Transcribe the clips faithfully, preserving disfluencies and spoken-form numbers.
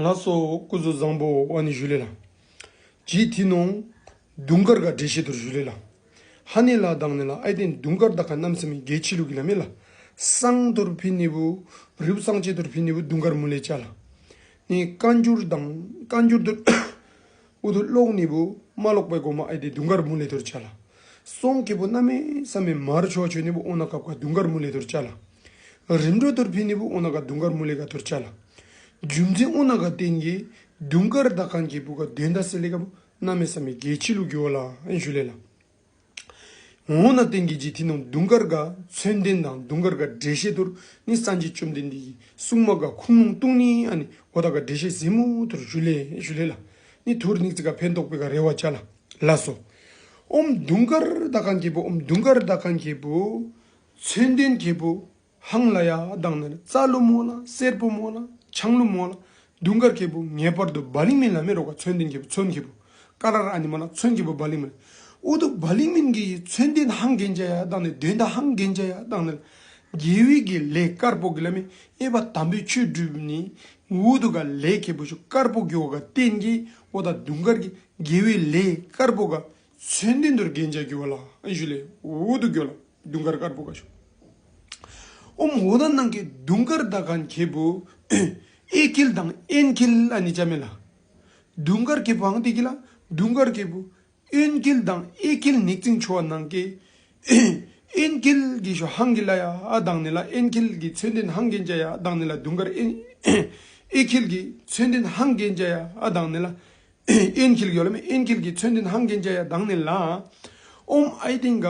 ལགས་སོ། སྐུ་གཟུགས་བཟང་པོ། ཨ་ནི་ཞུ་ལེ་ལགས། ཇི་ཐི་ནོང་དུང་དཀར་ག་འགྲེལ་བཤད་ཐུར་ཞུ་ལེ་ལགས། ཧ་ནི་ལགས་དག་ནི་ལགས། ཨའི་ཏེན་དུང་དཀར་དག་ཁན་གནམ་མེད་ས་མེད་གལ་ཆི་ལུ་གི་ལ་མེ་ལགས། བསང་ཐུར་ཕི་ནི་བུ་རིལ་བུ་བསང་ཅིན་ཐུར་ཕི་ནི་བུ་དུང་དཀར་མུ་ལེ་ཅ་ལགས། ནི་བཀའ་འགྱུར་དང་བཀའ་འགྱུར་ཐུར་ཨུ་ཐུ་ཀློག་ནི་བུ་མ་ཀློག་པའི་གོ་མ་ཨའི་ཏེན་དུང་དཀར་མུ་ལེ་ཐུར་ཅ་ལགས། སོང་ཁེ་བུ་གནམ་མེད་ས་མེད་མར་ཆོ་ཆོ་ནི་བུ་ཨོ་ན་སྐབས་ག་དུང་དཀར་མུ་ལེ་ཐུར་ཅ་ལགས། རིམ་གྲོ་ཐུར་ཕི་ནི་བུ་ཨོ་ན་ག་དུང་དཀར་མུ་ལེ་ག་ཐུར་ཅ་ལགས། རྒྱུ་མཚན་ཨོ་ན་ག་བརྟེན་གི་དུང་དཀར་དག་ཁན་ཁེ་བུ་ག་དོན་དག་སེ་ལེ་ག་བུ་གནམ་མེད་ས་མེད་གལ་ཆི་ལུ་གི་ཝ་ལ་ཨན་ཞུ་ལེ་ལགས། ཨོ་ན་བརྟེན་གི་ཇི་ཐི་ནོང་དུང་དཀར་ག་མཚོན་དོན་དང་དུང་དཀར་ག་འགྲེལ་བཤད་ཐུར་ནི་སངས་རྒྱས་བཅོམ་ལྡན་འདས་ཀྱི་གསུང་མ་ག་ཁུངས་ལུང་ཐུང་ནི་ཨ་ནི་ཨོ་ད་ག་འགྲེལ་བཤད་ཟེ་མུ་ཐུར་ཞུ་ལེ་ཞུ་ལེ་ལགས། ནི་ཐུར་ཉིག་ཙིང་ག་ཕན་ཐོགས་པེ་ག་རེ་བ་ཅ་ལགས། ལགས་སོ། ཨོམ་དུང་དཀར་དག་ཁན་ཁེ་བུ་ཨོམ་དུང་དཀར་དག་ཁན་ཁེ་བུ་མཚོན་དོན་ཁེ་བུ་ཧང་ལ་ཡ་དག་ནི་ལགས། རྩ་ལུ་མོ་ལགས། སེར་པོ་མོ་ལགས། ཆང་ལུ་མོ་ལགས། དུང་དཀར་ཁེ་བུ་ངེས་པར་དུ་བ་ལིང་མིན་ལ་མེ་རོ་ག་མཚོན་དོན་ཁེ་བུ་མཚོན་ཁེ་བུ་ཀ་ར་ར་ཨ་ནི་མོ་ལགས། མཚོན་ཁེ་བུ་བ་ལིང་མིན། ཨུ་ཐུ་བ་ལིང་མིན་གི་མཚོན་དོན་ཧང་གེན་ཅ་ཡ་དག་ནི་དོན་དག་ཧང་གེན་ཅ་ཡ་དག་ནི་ལགས། དགེ་བའི་གི་ལས་དཀར་པོ་གི་ལ་མེ་ཨའི་བ་དམ་པའི་ཆོས་སྒྲུབ་ནི་ཨུ་ཐུ་ག་ལས་ཁེ་བུ་ཤོ་དཀར་པོ་གི་ཝ་ག་བརྟེན་གི་ཨོ་ད་དུང་དཀར་གི་དགེ་བའི་ལས་དཀར་པོ་ག་མཚོན་དོན་ཐུར་གེན་ཅ་གི་ཝ་ལ་ཨན་ཞུ་ལེ། ཨུ་ཐུ་གི་ཝ་ལ། དུང་དཀར་དཀར་པོ་ག་ཤོ། ཨོམ་ཨོ་ད་ནང་གི་དུང་དཀར་དག་ཁན་ཁེ་བུ་གཡས་འཁྱིལ་དང་གཡོན་འཁྱིལ་ཨ་ནི་ཅ་མེ་ལགས། དུང་དཀར་ཁེ་བུ་ཧང་ཏེ་གི་ལགས། དུང་དཀར་ཁེ་བུ་གཡོན་འཁྱིལ་དང་གཡས་འཁྱིལ་ཉིག་ཙིང་ཆོ་ནང་གི་གཡོན་འཁྱིལ་གི་ཤོ་ཧང་གི་ལ་ཡ་དག་ནི་ལགས། གཡོན་འཁྱིལ་གི་མཚོན་དོན་ཧང་གེན་ཅ་ཡ་དག་ནི་ལགས། དུང་དཀར་གཡོན་གཡས་འཁྱིལ་གི་མཚོན་དོན་ཧང་གེན་ཅ་ཡ་དག་ནི་ལགས། གཡོན་འཁྱིལ་གི་ཝ་ལ་མེ་གཡོན་འཁྱིལ་གི་མཚོན་དོན་ཧང་གེན་ཅ་ཡ་དག་ནི་ལགས། ཨོམ་ཨའི་ཏེན་ག་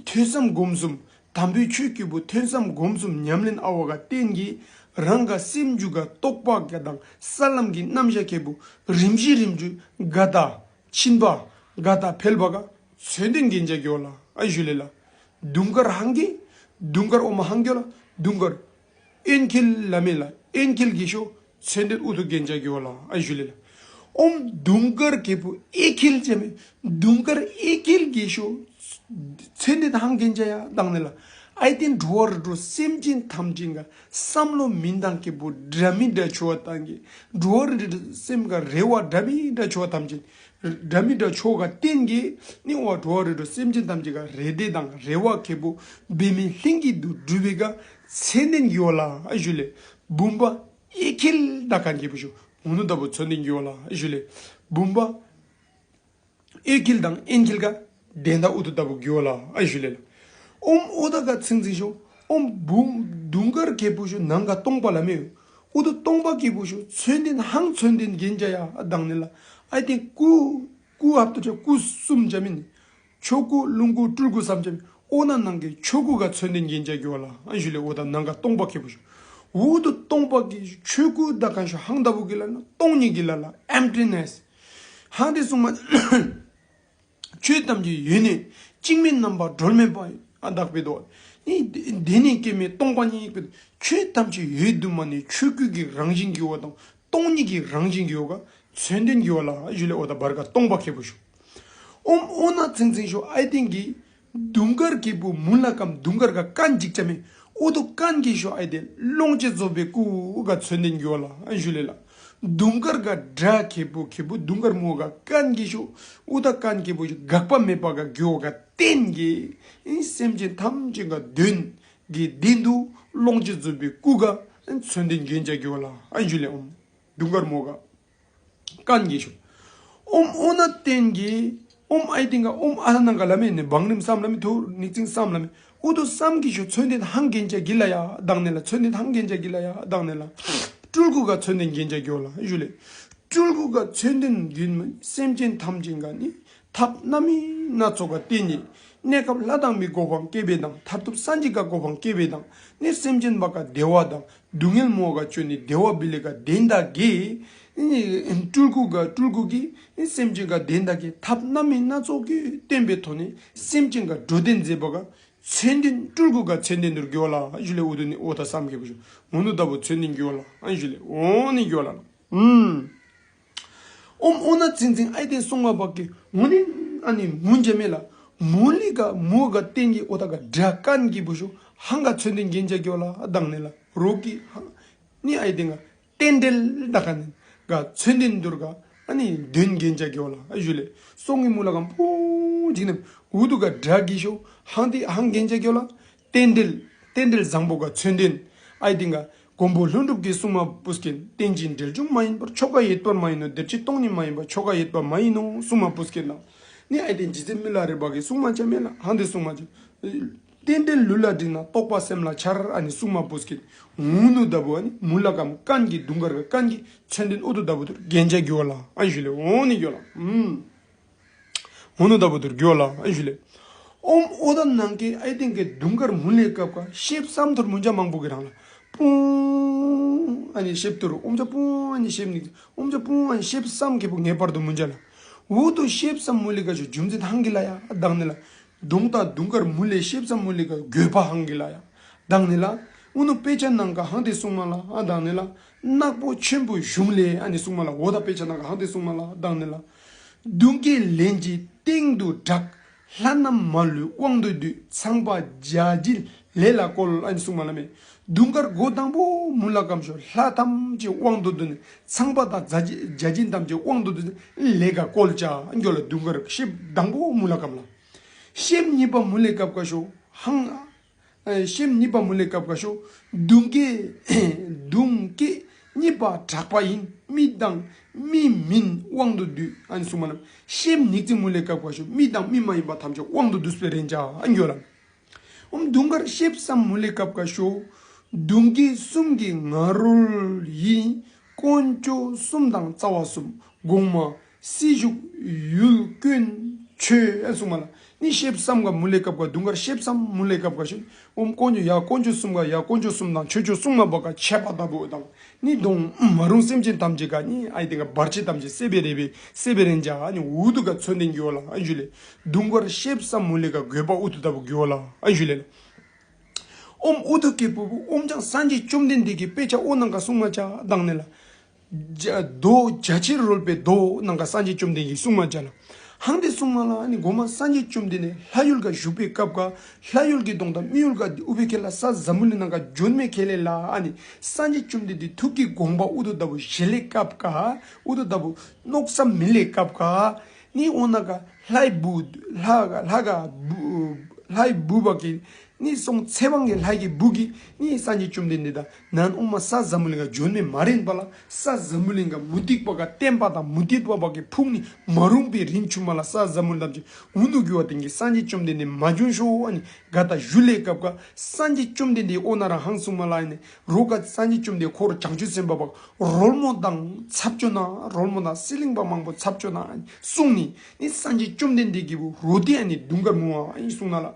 ཐོས་བསམ་སྒོམ་གསུམ་དམ་པའི་ཆོས་ཁེ་བུ་ཐོས་བསམ་སྒོམ་གསུམ་ཉམས་ལེན་ཨ་ཝ་ག་བརྟེན་གི་རང་ག་སེམས་རྒྱུད་ག་རྟོགས་པ་ག་དང་ས་ལམ་གི་རྣམ་གཞག་ཁེ་བུ་རིམ་བཞིན་རིམ་བཞིན་ག་ད་ཕྱིན་པ་ག་ད་འཕེལ་བ་ག་མཚོན་དོན་གེན་ཅ་གི་ཝ་ལ་ཨན་ཞུ་ལེ་ལགས། དུང་དཀར་ཧང་གི་དུང་དཀར་ཨོམ་ཧང་གི་ཝ་ལ་དུང་དཀར་གཡོན་འཁྱིལ་ལ་མེ་ལགས། གཡོན་འཁྱིལ་གི་ཤོ་མཚོན་དོན་ཨུ་ཐུ་གེན་ཅ་གི་ཝ་ལ་ཨན་ཞུ་ལེ་ལགས། ཨོམ་དུང་དཀར་ཁེ་བུ་གཡས་འཁྱིལ་ཅ་མེ། དུང་དཀར་གཡས་འཁྱིལ་གི་ཤོ་མཚོན་དོན་ཧང་གེན་ཅ་ཡ་དག་ནི་ལགས། ཨའི་ཏེན་འགྲོ་བ་རིགས་དྲུག་སེམས་ཅན་ཐམས་ཅད་ག་བསམ་བློ་མིན་དང་ཁེ་བུ་འདྲ་མི་འདྲ་ཆོ་བ་དང་གི་འགྲོ་བ་རིགས་དྲུག་སེམས་ག་རེ་བ་འདྲ་མི་འདྲ་ཆོ་བ་ཐམས་ཅད་འདྲ་མི་འདྲ་ཆོ་ག་བརྟེན་གི་ནི་ཝ་འགྲོ་བ་རིགས་དྲུག་སེམས་ཅན་ཐམས་ཅད་ག་རེ་འདོད་དང་རེ་བ་ཁེ་བུ་འབད་མེད་ལྷུན་གྱིས་དུ་གྲུབ་པེ་ག་མཚོན་དོན་གི་ཝ་ལ་ཨན་ཞུ་ལེ། བུམ་པ་གཡས་འཁྱིལ་དག་ཁན་ཁེ་བུ་ཤོ་ཨུ་ནུ་ད་བུ་མཚོན་དོན་གི་ཝ་ལ་ཨན་ཞུ་ལེ། བུམ་པ་གཡས་འཁྱིལ་དང་གཡོན་འཁྱིལ་ག་དོན་དག་ཨུ་ཐུ་ད་བུ་གི་ཝ་ལ་ཨན་ཞུ་ལེ་ལགས། ཨོམ་ཨོ་ད་ག་ཚིང་ཚིང་ཤོ། ཨོམ་བུམ་དུང་དཀར་ཁེ་བུ་ཤོ་ནང་ག་སྟོང་པ་ལ་མེ། ཨུ་ཐུ་སྟོང་པ་ཁེ་བུ་ཤོ་མཚོན་དོན་ཧང་མཚོན་དོན་གེན་ཅ་ཡ་དག་ནི་ལགས། ཨའི་ཏེན་སྐུ་སྐུ་ཧབ་ཏུ་ཆ་སྐུ་གསུམ་ཅ་མེ་ནི། ཆོ་སྐུ་རླུང་སྐུ་སྤྲུལ་སྐུ་སམ་ཅ་མེ། ཨོ་ན་ནང་གི་ཆོ་སྐུ་ག་མཚོན་དོན་གེན་ཅ་གི་ཝ་ལ་ཨན་ཞུ་ལེ། ཨོ་ད་ནང་ག་སྟོང་པ་ཁེ་བུ་ཤོ། ཨུ་ཐུ་སྟོང་པ་གི་ཆོ་སྐུ་དག་ཁན་ཤོ་ཧང་ད་བུ་གི་ལ་ན་སྟོང་ཉིད་གི་ལ་ལ་ཨེམ་ཊི་ནེས། ཧང་ཏེ་གསུང་མ་ཆོས་ཐམས་ཅད་ཡོད་ནས་གཅིག་མིན་རྣམ་པར་གྲོལ་མེད་པ་ཨ་དག་པའི་དོ། ནི་དེ་ནི་སྐྱེ་མེད་སྟོང་པ་ཉིད་ཀྱི་ཆོས་ཐམས་ཅད་ཡོད་དུ་མ་ནི་ཆོས་སྐུ་གི་རང་བཞིན་གྱི་ཝ་དང་སྟོང་ཉིད་ཀྱི་རང་བཞིན་གྱི་ཝ་ག་མཚོན་དོན་གྱི་ཝ་ལ་ཞུ་ལེ། ཨོ་ད་བར་ག་སྟོང་པ་ཁེ་བུ་ཤོ། ཨོམ་ཨོ་ན་ཚིང་ཚིང་ཤོ་ཨའི་ཏེན་གི་དུང་དཀར་ཁེ་བུ་མུན་ལ་ཀམ་དུང་དཀར་ག་ཀན་ཅིག་ཅ་མེ། ཨུ་ཐུ་ཀན་གི་ཤོ་ཨའི་ཏེན་ལོངས་སྤྱོད་རྫོགས་པའི་སྐུ་ག་མཚོན་དོན་གྱི་ཝ་ལ་ཨན་ཞུ་ལེ་ལགས། དུང་དཀར་ག་དྲ་ཁེ་བུ་ཁེ་བུ་དུང་དཀར་མོ་ག་ཀན་གི་ཤོ། ཨུ་ཐུ་ཀན་ཁེ་བུ་ཤོ་འགག་པ་མེད་པ་ག་གི་ཝ་ག་བརྟེན་གི་སེམས་ཅན་ཐམས་ཅད་ག་དོན་གྱི་དོན་དུ་ལོངས་སྤྱོད་རྫོགས་པའི་སྐུ་ག་མཚོན་དོན་གེན་ཅ་གི་ཝ་ལ་ཨན་ཞུ་ལེ། ཨོམ་དུང་དཀར་མོ་ག་ཀན་གི་ཤོ། ཨོམ་ཨོ་ན་བརྟེན་གི་ཨོམ་ཨའི་ཏེན་ག་ཨོམ་ཨ་ན་ནང་ག་ལ་མེ་ནི་བང་རིམ་སམ་ལ་མེ། ཐུར་ཉིག་ཙིང་སམ་ལ་མེ། ཨུ་ཐུ་སམ་གི་ཤོ་མཚོན་དོན་ཧང་གེན་ཅ་གི་ལ་ཡ་དག་ནི་ལགས། མཚོན་དོན་ཧང་གེན་ཅ་གི་ལ་ཡ་དག་ནི་ལགས། སྤྲུལ་སྐུ་ག་མཚོན་དོན་གེན་ཅ་གི་ཝ་ལ་ཞུ་ལེ། སྤྲུལ་སྐུ་ག་མཚོན་དོན་གེན་མ་སེམས་ཅན་ཐམས་ཅད་ག་ནི་ཐབས་སྣ་མིན་སྣ་ཚོགས་ག་བརྟེན་ནི་གནས་སྐབས་ལྷ་དང་མིའི་གོ་འཕང་བསྐྱེད་པའི་དང་མཐར་ཐུག་སངས་རྒྱས་ག་གོ་འཕང་བསྐྱེད་པའི་དང་ནི་སེམས་ཅན་བ་ག་བདེ་བ་དང་སྡུག་བསྔལ་མོ་ག་ཅོ་ནི་བདེ་བ་བི་ལི་ག་དོན་དག་གི་སྤྲུལ་སྐུ་ག་སྤྲུལ་སྐུ་གི་སེམས་ཅན་ག་དོན་དག་གི་ཐབས་སྣ་མིན་སྣ་ཚོགས་ཀྱིས་བསྟན་པའི་ཐོག་ནས་སེམས་ཅན་ག་འགྲོ་དོན་མཛད་པ་ག་མཚོན་དོན་སྤྲུལ་སྐུ་ག་མཚོན་དོན་ཐུར་གི་ཝ་ལ་ཨན་ཞུ་ལེ། ཨུ་ཐུ་ནི་ཨོ་ད་སམ་ཁེ་བུ་ཤོ་ཨུ་ནུ་ད་བུ་མཚོན་དོན་གི་ཝ་ལ་ཨན་ཞུ་ལེ། ཨོ་ནི་གི་ཝ་ལ་ལགས། ཨུམ། ཨོམ་ཨོ་ན་ཚིང་ཚིང་ཨའི་ཏེན་སོང་ང་བ་གི་ངོ་ནི་ཨ་ནི་མུན་ཅ་མེ་ལགས། མུན་ལི་ག་མུ་ག་བརྟེན་གི་ཨོ་ད་ག་དྲ་ཀན་གི་བུ་ཤོ་ཧང་ག་མཚོན་དོན་གེན་ཅ་གི་ཝ་ལ་དག་ནི་ལགས། རོག་གི་ཧང་ནི་ཨའི་ཏེན་ག་རྟེན་འབྲེལ་དག་ཁན་ནི། ག་མཚོན་དོན་དུར་ག་ཨ་ནི་དོན་གན་ཅ་གི་ཝ་ལ་ཨ་ཞུ་ལེ། སོང་གི་མུ་ལ་གམ་པུ་ཅིག་ནེམ་འུ་དུ་ག་དྲག་གི་ཤོ་ཧང་ཏེ་ཧང་གན་ཅ་གི་ཝ་ལ། རྟེན་འབྲེལ་རྟེན་འབྲེལ་བཟང་པོ་ག་མཚོན་དོན་ཨའི་ཏེན་ག་མགོན་པོ་ཀླུ་སྒྲུབ་ཀྱིས་གསུངས་མ་པུས་ཀིན། རྟེན་ཅིང་འབྲེལ་འབྱུང་མ་ཡིན་པར། ཆོས་འགའ་ཡོད་པར་མ་ཡིན་ནོ། འདིར་ཕྱི་སྟོང་ཉིད་མ་ཡིན་པ། ཆོས་འགའ་ཡོད་པ་མ་ཡིན་ནོ་གསུངས་མ་པུས་ཀིན་ལ། ནི་ཨའི་ཏེན་རྗེ་བཙུན་མི་ལ་རས་པ་གིས་གསུངས་མ་ཅ་མེ་ལ་ཧང་ཏེ་གསུངས་མ་ཅ། རྟེན་འབྲེལ་ལུས་ལ་འགྲིག་ན་རྟོགས་པ་སེམས་ལ་འཆར་ཨ་ནི་གསུངས་མ་པུས་ཀིན། འུ་ནུ་ད་བུ་ཨ་ནི་མུ་ལ་གམ་ཀན་གི་དུང་དཀར་ག་ཀན་གི་མཚོན་དོན་འུ་དུ་ད་བུ་དུར་གན་ཅ་གི་ཝ་ལ་ཨ་ཞུ་ལེ། འོ་ནི་གི་ཝ་ལ། ཨུམ། འུ་ནུ་ད་བུ་དུར་གི་ཝ་ལ་ཨ་ཞུ་ལེ། ཨོམ་ཨོ་ད་ནང་གི་ཨའི་ཏེན་གི་དུང་དཀར་མུ་ལེ་སྐབས་ག་ཤེབ་སམ་ཐུར་མུན་ཅ་མང་པོ་གི་རང་ལ། པུང་ཨ་ནི་ཤེབ་ཐུར་ཨོམ་ཅ་པུང་ཨ་ནི་ཤེབ་ནི་ཨོམ་ཅ་པུང་ཨ་ནི་ཤེབ་སམ་ཁེ་པུ་ངེས་པར་དུ་མུན་ཅ་ལ། འུ་དུ་ཤེབ་སམ་མུ་ལེ་ག་ཤོ་རྒྱུ་མཚན་ཧང་གི་ལ་ཡ་དང་ནི་ལ། དུང་དང་དུང་དཀར་མུ་ལེ་ཤེབ་སམ་མུ་ལེ་ག་དགོས་པ་ཧང་གི་ལ་ཡ་དང་ནི་ལ། འུ་ནུ་དཔེ་ཆ་ནང་ག་ཧང་ཏེ་གསུངས་མ་ལ་ཨ་དང་ནི་ལ། ནག་པོ་ཆེན་པོ་གཞུང་ལས་ཨ་ནི་གསུངས་མ་ལ། འོ་ད་དཔེ་ཆ་ནང་ག་ཧང་ཏེ་གསུངས་མ་ལ་དང་ནི་ལ། དུང་སྐད་ལན་གཅིག་སྟེང་དུ་གྲགས། ལྷ་རྣམས་མ་ལུས་དབང་དུ་སྡུད། ཚངས་པ་བརྒྱ་བྱིན་ལས་ལ་བཀོལ་ཨ་ནི་གསུངས་མ་ལ་མེ། དུང་དཀར་འགོ་དང་པོ་མུ་ལ་གམ་ཤོ་ལྷ་ཐམས་ཅད་དབང་དུ་སྡུད་ནི་ཚངས་པ་དང་བརྒྱ་བྱིན་ཐམས་ཅད་དབང་དུ་སྡུད་ནི་ལས་ག་བཀོལ་ཅ་གི་ཝ་ལ། དུང་དཀར་ཤེབ་དང་པོ་མུ་ལ་གམ་ལ། ཤེབ་གཉིས་པ་མུ་ལེ་སྐབས་ག་ཤོ་ཧང་། ཨེ་ཤེབ་གཉིས་པ་མུ་ལེ་སྐབས་ག་ཤོ་དུང་སྐད་དུང་སྐད་གཉིས་པ་གྲགས་པ་ཡིན། མི་དང་མི་མིན་དབང་དུ་སྡུད་ཨ་ནི་གསུངས་མ་ལ། ཤེབ་ཉིག་ཙིང་མུ་ལེ་སྐབས་ག་ཤོ་མི་དང་མི་མ་ཡིན་པ་ཐམས་ཅད་དབང་དུ་སྡུད་པའི་རེན་ཅ་ཨ་གི་ཝ་ལ། ཨོམ་དུང་དཀར་ཤེབ་སམ་མུ་ལེ་སྐབས་ག་ཤོ་དུང་སྐད་གསུམ་གྱི་ང་རོ་ཡིན། དཀོན་མཆོག་གསུམ་དང་རྩ་བ་གསུམ། གོང་མ་སྲིད་ཞུགས་ཡུལ་དཀོན་མཆོག་ཨ་གསུངས་མ་ལ། ནི་ཤེབ་སམ་ག་མུ་ལེ་སྐབས་ག་དུང་དཀར་ཤེབ་སམ་མུ་ལེ་སྐབས་ག་ཤོ་ཨོམ་དཀོན་མཆོག་ཡ་དཀོན་མཆོག་གསུམ་ག་ཡ་དཀོན་མཆོག་གསུམ་དང་ཆོས་སྐྱོང་སྲུང་མ་བ་ག་ཆད་པ་ལྟ་བུ་དང་། ནི་གདོང་མ་རུངས་སེམས་ཅན་ཐམས་ཅད་ག་ནི་ཨའི་ཏེན་ག་བར་ཆད་ཐམས་ཅད་སེལ་བའི་རེ་བའི་སེལ་བའི་རེན་ཅ་ཨ་ནི་འུ་དུ་ག་མཚོན་དོན་གི་ཝ་ལ་ཨ་ཞུ་ལེ། དུང་དཀར་ཤེབ་སམ་མུ་ལེ་ག་དགོས་པ་འུ་དུ་ལྟ་བུ་གི་ཝ་ལ་ཨ་ཞུ་ལེ། ཨོམ་འུ་དུ་ཁེ་པུ་པུ་ཨོམ་ཅང་སངས་རྒྱས་བཅོམ་ལྡན་འདས་ཀྱི་དཔེ་ཆ་ཨོ་ནང་ག་གསུངས་མ་ཅ་དང་ནི་ལ། རྒྱ་མདོ་རྒྱ་ཆེར་རོལ་པའི་མདོ་ནང་ག་སངས་རྒྱས་བཅོམ་ལྡན་འདས་ཀྱིས་གསུངས་མ་ཅ་ལ། ཧང་ཏེ་གསུངས་མ་ལ་ཨ་ནི་གོ་མ་སངས་རྒྱས་བཅོམ་ལྡན་འདས་ལྷ་ཡུལ་ག་བཞུགས་པའི་སྐབས་ག་ལྷ་ཡུལ་གྱི་གདོང་དང་མི་ཡུལ་ག་ཨུ་བེ་ཁེ་ལ་ས་འཛམ་བུ་གླིང་ནང་ག་བྱོན་མེ་ཁེ་ལེ་ལ་ཨ་ནི་སངས་རྒྱས་བཅོམ་ལྡན་འདས་ཐུགས་ཀྱི་དགོངས་པ་འུ་དུ་ལྟ་བུ་བཞེས་ལེ་སྐབས་ག་འུ་དུ་ལྟ་བུ་མནོ་བསམ་མི་ལེ་སྐབས་ག་ནི་ཨོ་ན་ག་ལྷའི་བུ་ལྷ་ག་ལྷ་ག་བུ་ལྷའི་བུ་བ་གི་ནི་སོང་ཚེ་དབང་གི་ལྷ་གི་བུ་གི་ནི་སངས་རྒྱས་བཅོམ་ལྡན་འདས་དང་ནན་ཨོ་མ་ས་འཛམ་བུ་གླིང་ག་བྱོན་མེ་མ་རན་པ་ལ། ས་འཛམ་བུ་གླིང་ག་མུ་སྟེགས་པ་ག་བསྟན་པ་དང་མུ་སྟེགས་པ་བ་གི་ཕུག་ནི་མ་རུངས་པའི་རིན་ཆུ་མ་ལ་ས་འཛམ་བུ་གླིང་ཐམས་ཅད་འུ་ནུ་གི་ཝ་ཏེན་གི་སངས་རྒྱས་བཅོམ་ལྡན་འདས་མ་བྱོན་ཤོ་ཨ་ནི་ག་ད་ཞུ་ལེ་སྐབས་ག་སངས་རྒྱས་བཅོམ་ལྡན་འདས་ཨོ་ན་ར་ཧང་གསུངས་མ་ལ་ཨ་ནི་རོ་ག་སངས་རྒྱས་བཅོམ་ལྡན་འཁོར་བྱང་ཆུབ་སེམས་དཔའ་བ་རོལ་མོ་དང་ཚབ་ཅོ་ན་རོལ་མོ་དང་སི་ལིང་པ་མང་པོ་ཚབ་ཅོ་ན་ཨ་ནི་གསུངས་ནི་ནི་སངས་རྒྱས་བཅོམ་ལྡན་འདས་ཀྱི་བུ་རོ་ཏེ་ཨ་ནི་དུང་དཀར་མུ་ཝ་ཨ་ནི་གསུངས་ན་ལ།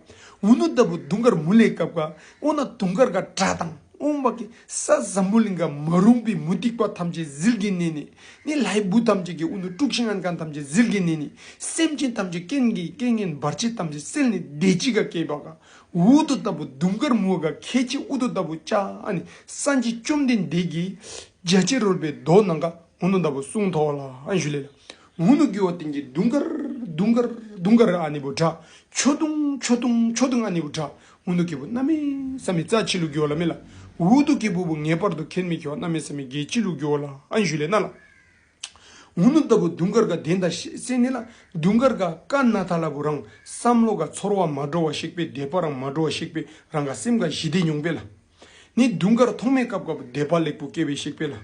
འུ་ནུ་ལྟ་བུ་དུང་དཀར་མུ་ལེ་སྐབས་ག་ཨོ་ན་དུང་དཀར་ག་དྲག་དང་ཨོམ་བ་གི་ས་འཛམ་བུ་གླིང་ག་མ་རུངས་པའི་མུ་སྟེགས་པ་ཐམས་ཅད་ཟིལ་གྱིས་མནན་ནི་ནི་ལྷའི་བུ་ཐམས་ཅད་ཀྱི་འུ་ནུ་དཀྲུགས་ཤིང་ཨན་མཁན་ཐམས་ཅད་ཟིལ་གྱིས་མནན་ནི་སེམས་ཅན་ཐམས་ཅད་རྐྱེན་གྱིས་རྐྱེན་ངན་བར་ཆད་ཐམས་ཅད་སེལ་ནི་བདེ་སྐྱིད་ག་སྐྱེ་བ་ག་འུ་དུ་ལྟ་བུ་དུང་དཀར་མུ་ཝ་ག་ཁེ་ཆི་འུ་དུ་ལྟ་བུ་ཅ་ཨ་ནི་སངས་རྒྱས་བཅོམ་ལྡན་འདས་ཀྱི་རྒྱ་ཆེར་རོལ་པའི་མདོ་ནང་ག་འུ་ནུ་ལྟ་བུ་གསུངས་ཐོག་ལ་ཨ་ནི་ཞུ་ལེ་ལ། འུ་ནུ་གི་ཝ་ཏེན་གི་དུང་དཀར་དུང་དཀར་དུང་དཀར་ཨ་ནི་བུ་དྲག། ཆོས་དུང་ཆོས་དུང་ཆོས་དུང་ཨ་ནི་བུ་དྲག། འུ་ནུ་གི་བུ་གནམ་མེད་ས་མེད་རྩ་ཆི་ལུ་གི་ཝ་ལ་མེ་ལ། འུ་དུ་གི་བུ་བུ་ངེས་པར་དུ་མཁྱེན་མི་གི་ཝ་གནམ་མེད་ས་མེད་གལ་ཆི་ལུ་གི་ཝ་ལ་ཨ་ནི་ཞུ་ལེ་ན་ལ། འུ་ནུ་ལྟ་བུ་དུང་དཀར་ག་དོན་དག་ཤེས་ནི་ལ། དུང་དཀར་ག་ཀ་ན་ཐ་ལ་བུ་རང་བསམ་བློ་ག་ཚོར་བ་མ་འདྲ་བ་ཤེས་པེ་དད་པ་རང་མ་འདྲ་བ་ཤེས་པེ་རང་ག་སེམས་ག་ཞི་བདེ་མྱོང་པེ་ལ། ནི་དུང་དཀར་མཐོང་མེ་སྐབས་ག་བུ་དད་པ་ལེགས་པོ་སྐྱེ་བེ་ཤེས་པེ་ལ།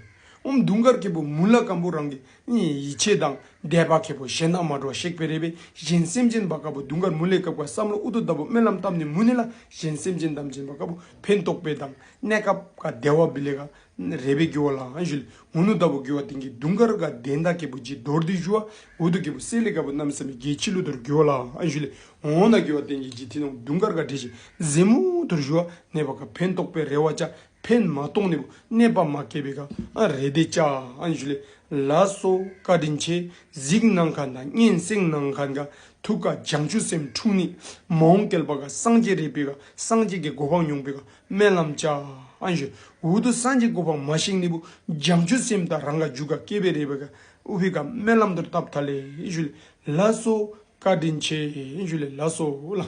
ཨོམ་དུང་དཀར་གི་བུ་མུ་ལ་གམ་བུ་རང་གི་ནི་ཡིད་ཆེས་དང་དད་པ་ཁེ་བུ་ཞེན་ན་མ་འདྲ་བ་ཤེས་པེ་རེ་བེ་གཞན་སེམས་ཅན་བ་ག་བུ་དུང་དཀར་མུ་ལེ་སྐབས་ག་བསམ་བློ་འུ་དུ་ལྟ་བུ་སྨོན་ལམ་བཏབ་ནི་མུ་ནི་ལ་གཞན་སེམས་ཅན་ཐམས་ཅད་བ་ག་བུ་ཕན་ཐོགས་པེ་དང་གནས་སྐབས་ག་བདེ་བ་བི་ལེ་ག་རེ་བེ་གི་ཝ་ལ་ཨ་ནི་ཞུ་ལེ། འུ་ནུ་ལྟ་བུ་གི་ཝ་ཏེན་གི་དུང་དཀར་ག་དོན་དག་ཁེ་བུ་ཇི་མདོར་དི་ཞུ་བ་འུ་དུ་གི་བུ་སེ་ལེ་ག་བུ་གནམ་མེད་ས་མེད་གལ་ཆི་ལུ་དུར་གི་ཝ་ལ་ཨ་ནི་ཞུ་ལེ། འོ་ན་གི་ཝ་ཏེན་གི་ཇི་ཐི་ནོང་དུང་དཀར་ག་འགྲེལ་ཞིང་ཟེ་མུ་དུར་ཞུ་བ་གནས་པ་ག་ཕན་ཐོགས་པེ་རེ་བ་ཅ། ཕན་མ་ཐོགས་ནི་བུ་གནོད་པ་མ་སྐྱེལ་བེ་ག་ཨ་རེ་བདེ་ཅ་ཨ་ནི་ཞུ་ལེ། ལགས་སོ་བཀའ་དྲིན་ཆེ། གཟིགས་གནང་མཁན་དང་སྙན་གསན་གནང་མཁན་ག་ཐུགས་ཀ་བྱང་ཆུབ་སེམས་འཁྲུངས་ནི་མ་འོངས་བསྐལ་པ་ག་སངས་རྒྱས་རེ་བེ་ག་སངས་རྒྱས་ཀྱི་གོ་འཕང་མྱོང་བེ་ག་སྨོན་ལམ་ཅ་ཨ་ནི་ཞུ། འུ་དུ་སངས་རྒྱས་གོ་འཕང་མ་ཤིང་ནི་བུ་བྱང་ཆུབ་སེམས་དང་རང་ག་རྒྱུད་ག་སྐྱེ་བེ་རེ་བེ་ག་ཨུ་བེ་ག་སྨོན་ལམ་དུར་བཏབ་ཐ་ལེ་ཨ་ནི་ཞུ་ལེ། ལགས་སོ་བཀའ་དྲིན་ཆེ་ཨ་ནི་ཞུ་ལེ། ལགས་སོ་ལ།